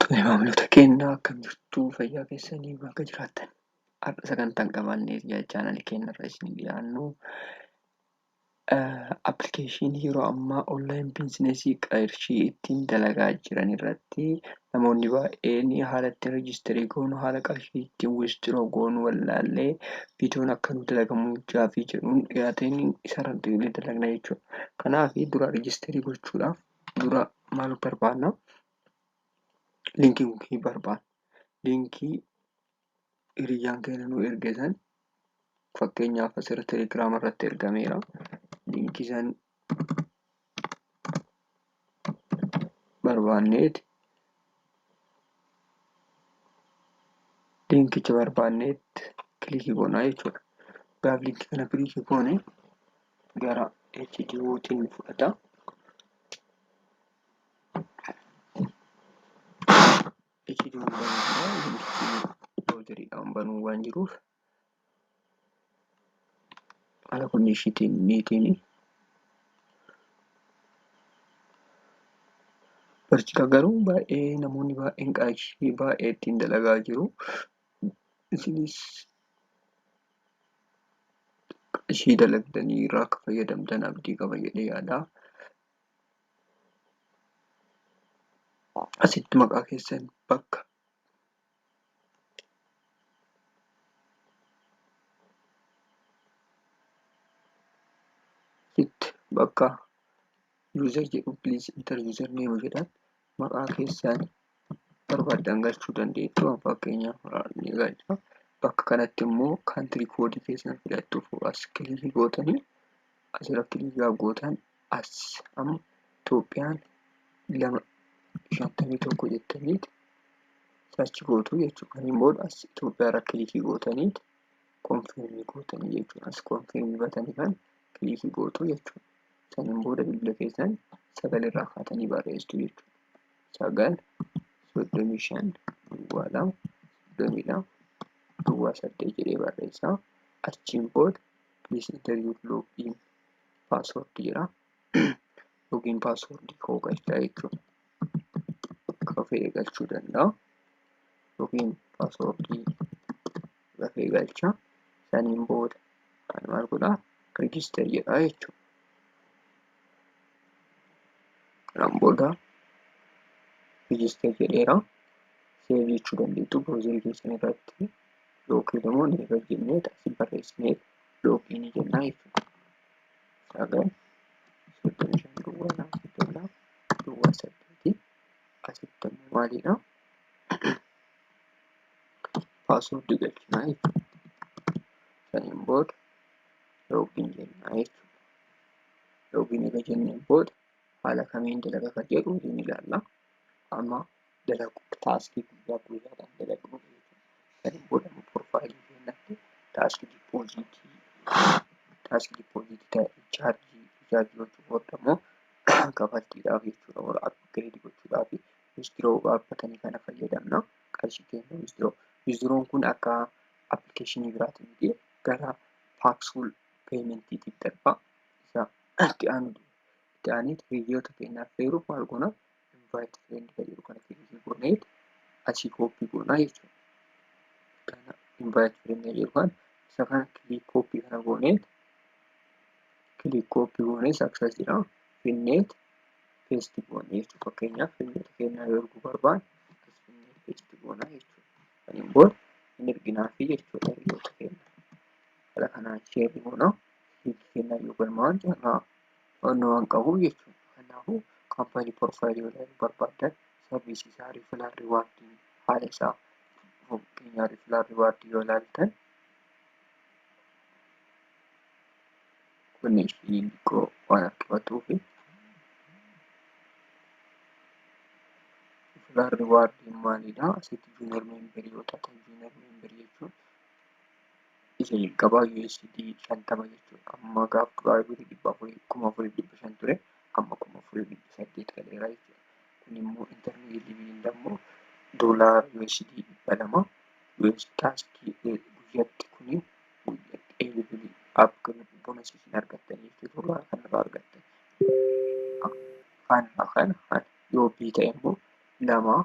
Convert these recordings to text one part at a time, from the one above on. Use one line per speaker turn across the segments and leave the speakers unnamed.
Tole maamiloota keenya akkam jirtu fayyaa keessanii bakka jiraattan har'a sagantaan qabaannee chaanalii keenya irra isin dhiyaannu appilikeeshinii yeroo ammaa onlaayin biizinesii qarshii ittiin dalagaa jiran irratti namoonni baay'een haala ittiin reejistarii goonu haala qarshii ittiin wistiroo goonu wallaallee viidiyoon akka nu dalagamu jaafii jedhuun dhiyaateen isarratti illee dalagna jechuudha. Kanaaf dura reejistarii gochuudhaaf dura maal barbaanna? Liinkii barbaanna. Liinkii hiriyyaan keenya nu erge san fakkeenyaaf asirra telegiraama irratti ergameera. Liinkii san barbaanneeti liinkicha barbaanneetti kilikii goonaa jechuudha. Gaaf liinkii kana kilikii goone gara HDOtiin fudhata. HDO'n banuu jira. Liinkichi browseriidhaan banuu waan jiruuf haala konneeshiitiin niitiin barjaa garuu baay'ee namoonni baay'een qarshii baay'ee ittiin dalagaa jiru. Isinis qarshii dalagdanii irraa akka fayyadamtan abdii qaba jedhee yaada. Asitti maqaa keessan bakka asitti bakka user jedhu please enter user name jedhan maqaa keessan barbaaddan galchuu dandeettu. Fakkeenyaaf ni galcha. Bakka kanatti immoo kaantirii koodii keessan filattuuf as kilikii gootanii asirra kilikii gootan as amma Itoophiyaan 251 jettaniiti sachi gootu jechuudha. Kaniin booda as Itoophiyaa irra kilikii gootaniiti konfirmii gootanii jechuudha. As konfirmii batanii kan kilikii gootu jechuudha. Saniin booda bilbila keessan 9 irraa kaatanii barreessitu jechuudha. 9 35 02 32 08 jedhee barreessa. Achiin booda please enter your login password jedha. Login password koo galchaa jechuudha. Akka fedhe galchuu danda'a. Login password lafee galcha. Saniin booda maal godhaa? Register jedha jechuudha. Kanaan booda register jedheera. Save jechuu dandeettu browserii keessan irratti yookiin immoo never jennee asii barreessinee login jennaa jechuudha. 9 35 02 32 08 asitti immoo maalidha? Paaswordii galchinaa jechuudha. Saniin booda login jennaa jechuudha. Login erga jenneen booda haala kamiin dalaga kan jedhu ni ilaalla. Amma dalagu taaskii guyyaa guyyaadhaan dalagnu jechuudha. Saniin booda piroofaayilii keenyatti taaskii dippooziitii chaarjii gochuu booda immoo kafaltiidhaaf jechuudha. Warra upgrade gochuudhaaf withdraw dhaabbatanii kana fayyadamna. Qarshii keenya withdraw. Withdrawn kun akka appilikeeshinii biraatiin miti gara Paxful peementiitiif darba. Isa itti aanu itti aaneet hiriyoota keenyaaf feeruuf maal goona? Invite friend kan jedhu kana kilikii gooneet asii kooppii goonaa jechuudha. Kana invite friend kan jedhu kana isa kana kilik kooppii kana gooneet kilik kooppii goonee success jedha. Finneet paste goonee jechuudha. Fakkeenyaaf hiriyoota keenyaa yoo erguu barbaanne as finnee paste goonaa jechuudha. Saniin booda hin erginaafi jechuudha hiriyoota keenya. Haala kanaan sheerri goona. Liinkii keenyaa yoo galmaa'an carraa waan qabu jechuudha. Kanaafuu kaampaanii piroofaayilii yoo ilaaluu barbaaddan sarviisii isaa riifilaal riwaardii haala isaa fakkeenyaa riifilaal riwaardii yoo ilaaltan kun ishii xiqqoo waan harkifatuufi riifilaal riwaardiin maalidha? Asitti juunior meembarii yoo taatan juunior meembarii jechuun isa jalqabaa USD 50 jechuudha. Amma gaaf duraa birrii 400 4,500 ture amma 4,800 galeera jechuudha. Kun immoo internet liviin immoo doolaara USD 200 US taaskii guyyaatti kuni guyyaatti eligibilii upgrade bonus isin argattan jechuudha. Doolaara kanarraa argattan. Kana kana yoo B ta'e immoo 2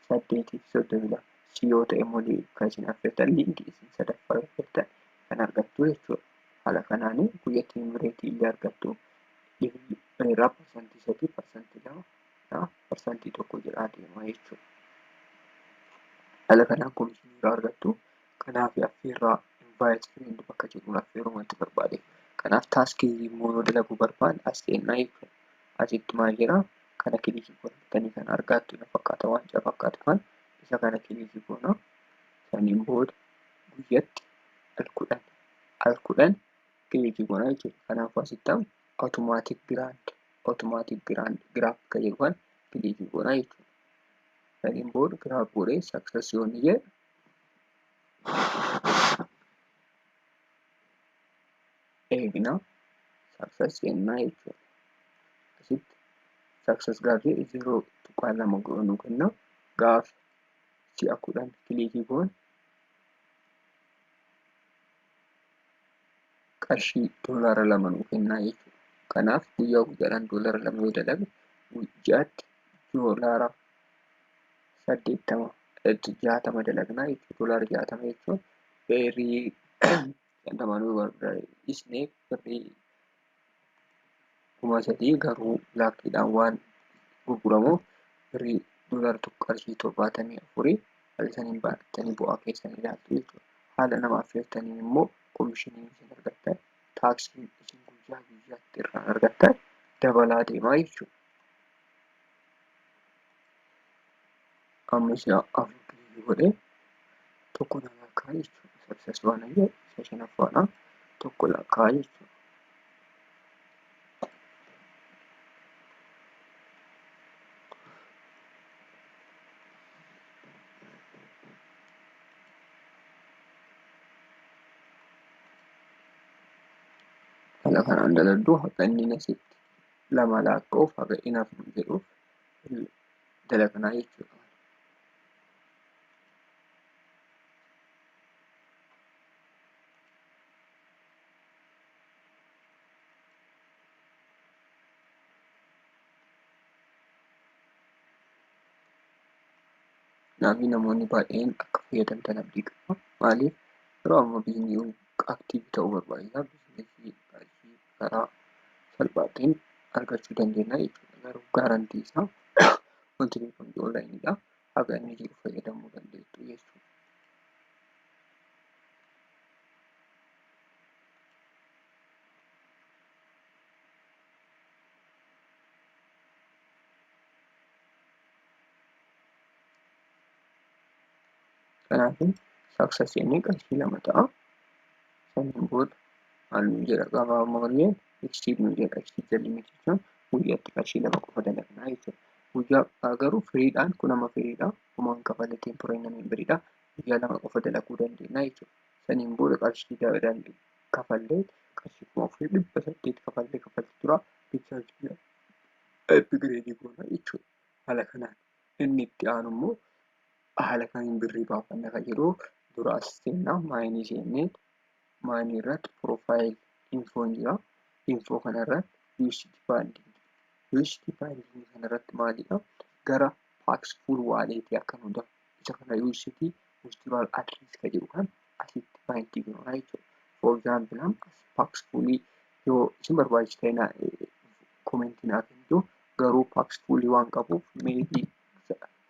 8.32. Si yoo ta'e immoo kan isin affeertan liinkii isin sadaffaa affeertan kan argattu jechuudha. Haala kanaan guyyatti reetii illee argattu. Irraa 3%, 2%, 1% jedhaa deema jechuudha. Haala kanaan komishinii irraa argattu. Kanaaf affeerraa invite friend bakka jedhuun affeeruu wanti barbaade. Kanaaf taaskii immoo yoo dalaguu barbaanne as seennaa jechuudha. Asitti maal jedhaa? Kana kilikii godhatanii kan argattu na fakkaata waan jaa fakkaatu kan isa kana kilikii goona. Saniin booda guyyatti al 10 al 10 kilikii goona jechuudha. Kanaafuu asitti amma automatic grant automatic grant graph kan jedhu kan kilikii goona jechuudha. Saniin booda graph godhee success yoo inni jedhu eegna success jennaa jechuudha. Asitti success gaafa jedhu 0.2 goonuu kenna. Gaafa si'a 10 kilikii goone qarshii $2 nuu kennaa jechuudha. Kanaaf guyyaa guyyaadhaan $2 yoo dalagne guyyaatti $80 60 dalagnaa jechuudha. $60 jechuun birrii 50 nuu barbaachisnee birrii 3,000 garuu laakkiidhaan waan gurguramuuf birrii $1 qarshii 74 haala saniin baatanii bu'aa keessan ilaaltu jechuudha. Haala nama affeertaniin immoo komishinii isin argattan taaksiin isin guyyaa guyyaatti irraa argattan dabalaa deemaa jechuudha. Amma si'a 4 kilikii godhee tokko na lakkaa jechuudha. Success waan jedhu isa shanaffaadha. Tokko lakkaa jechuudha. Haala kanaan dalagduu haqa inni nasitti 2 lakkaa'uuf haqa inni 4 jedhuuf dalagnaa jechuudha. Kanaaf namoonni baay'een akka fayyadamtan abdii qaba. Maaliif yeroo ammaa biizinii aktiivii ta'uu barbaachisa. Biizinasii qarshii karaa salphaa ta'een argachuu dandeenya jechuudha. Garuu gaarantii isaa wanti beekamu onlaayiniidha. Haga inni jiru fayyadamuu dandeettu jechuudha. Kanaafuu success jennee qarshii 2 ta'a. Saniin booda maal nu jedha gabaabummaa malee exceed nu jedha. Exceed the limit jechuun guyyaatti qarshii 2 qofa dalagnaa jechuudha. Guyyaa garuu firiidhaan kun amma firiidha. Homaan kafalee temporary memberidha. Guyyaa 2 qofa dalaguu dandeenya jechuudha. Saniin booda qarshii kafallee qarshii 4,800 kafallee kafalti tura. Bichaachuu upgrade goona jechuudha. Haala kanaan inni itti aanu immoo haala kamiin birrii baafanna kan jedhu dura as seennaa maayinii seennee maayinii irratti profile infoon jira. Infoo kana irratti USD binding. USD binding kana irratti maalidha? Gara Paxful wallet akka nu dafu isa kana USD withdrawal address kan jedhu kan asitti binding goona jechuudha. For example as Paxful yoo isin barbaachise ta'e komentii naa kennitu garuu Paxful waan qabuuf maybe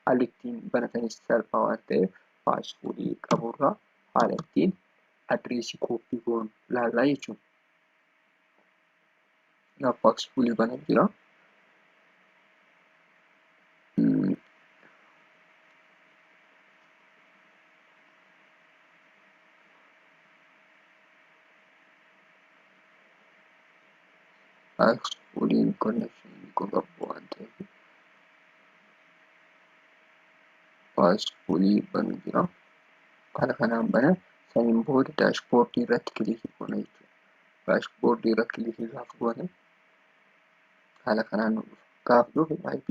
haalli ittiin banatanis salphaa waan ta'eef Paxful qaburraa haala ittiin adreesii kooppii goonu ilaallaa jechuudha. Paxful banaa jira. Paxful connection kun qabu waan ta'eef Paxful banuu jira. Haala kanaan bana saniin booda daashboordii irratti kilikii goona jechuudha. Daashboordii irratti kilikii gaafa goone haala kanaan nu dhufa. Gaafa dhufe baay'ee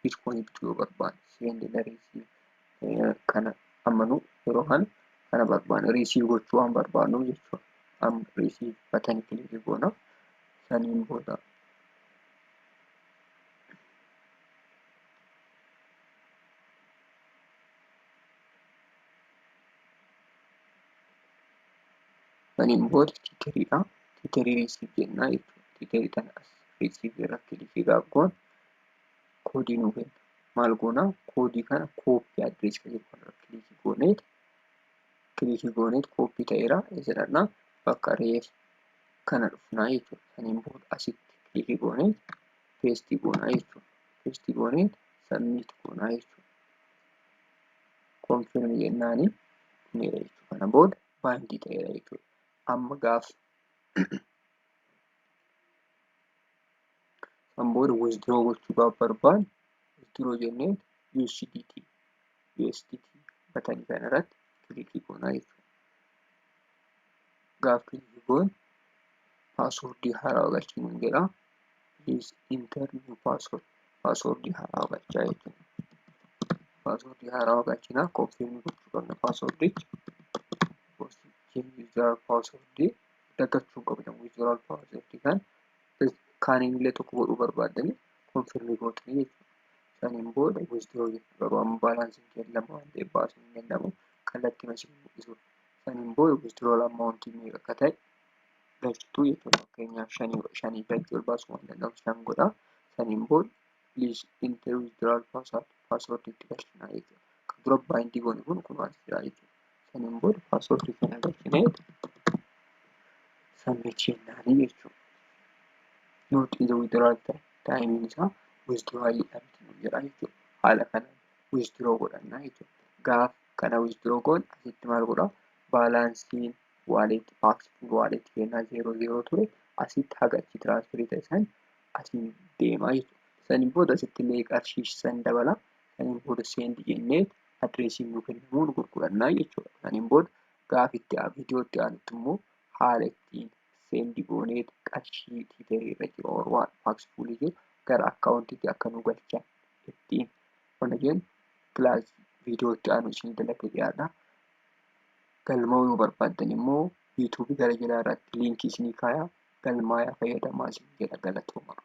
bitcoin bituu yoo barbaanne send receive kana amma nu yeroo kana kana barbaanne receive gochuu waan barbaannuuf jechuudha. Amma receive batanii kilikii goona. Saniin booda Saniin booda Tetheriidha. Tetherii receive jennaa jechuudha. Tetherii tana as receive irra clickii gaaf goonu koodii nuu kenna. Maal goonaa? Koodii kana copy address kan jedhu kanarra clickii gooneet copy ta'eera. Eessa dhaqnaa? Bakka reef kana dhufnaa jechuudha. Saniin booda asitti clickii gooneet pasteii goonaa jechuudha. Pasteii gooneet submit goonaa jechuudha. Confirm jennaanii dhumeera jechuudha. Kana booda bindii ta'eera jechuudha. Amma gaaf san booda withdraw gochuu gaaf barbaanne, withdraw jennee USDT buttonii kana irratti clickii goonaa jechuudha. Gaaf clickii goone passwordii haaraa galchii nuun jedha. Please enter new password. Passwordii haaraa galchaa jechuudha. Passwordii haaraa galchinaa, confirm gochuu qabna passwordicha. Withdrawal passwordii dagachuu hin qabdan. Withdrawal passwordii kan kaaniin illee tokko godhuu barbaaddanii confirm gootanii jechuudha. Saniin booda withdraw jenna. Garuu amma balanceiin keenya 2 waan ta'eef baasuun hin danda'amu. Kallattii isin mul'isudha. Saniin booda withdrawal amountii meeqa akka ta'e galchituu jechuudha. Fakkeenyaaf shanii, shanii gadi ol baasuu waan danda'uuf 5 godha. Saniin booda please enter withdrawal password, password itti galchinaa jechuudha. Kan dura bindii goone kun as jira jechuudha. Saniin booda passwordii kana galchinee submit jennaanii jechuudha. Not in the withdrawal time. Timeiin isaa withdrawal miti nuun jedha jechuudha. Haala kanaan withdraw godhannaa jechuudha. Gaaf kana withdraw goone asitti maal godhaa? Balanceiin wallet Paxful wallet kennaa 0 0 ture, asitti haga achi transferii ta'e san asiin deemaa jechuudha. Saniin booda asitti illee qarshii san dabala. Saniin booda send jennee addressiin nuu kennamuun gurgurannaa jechuudha. Saniin booda gaaf itti viidiyoo itti aanutti immoo haala ittiin send goonee qarshii Tetherii irra jiru, waan Paxfulii jiru, gara accountiitti akka nu galchan ittiin ona jennu class viidiyoo itti aanu isin dalagee dhiyaadha. Galmaa'uu yoo barbaaddan immoo YouTubeii gara jalaa irratti linkii isinii kaayaa, galmaayaa fayyadamaa isin jedha. Galatooma.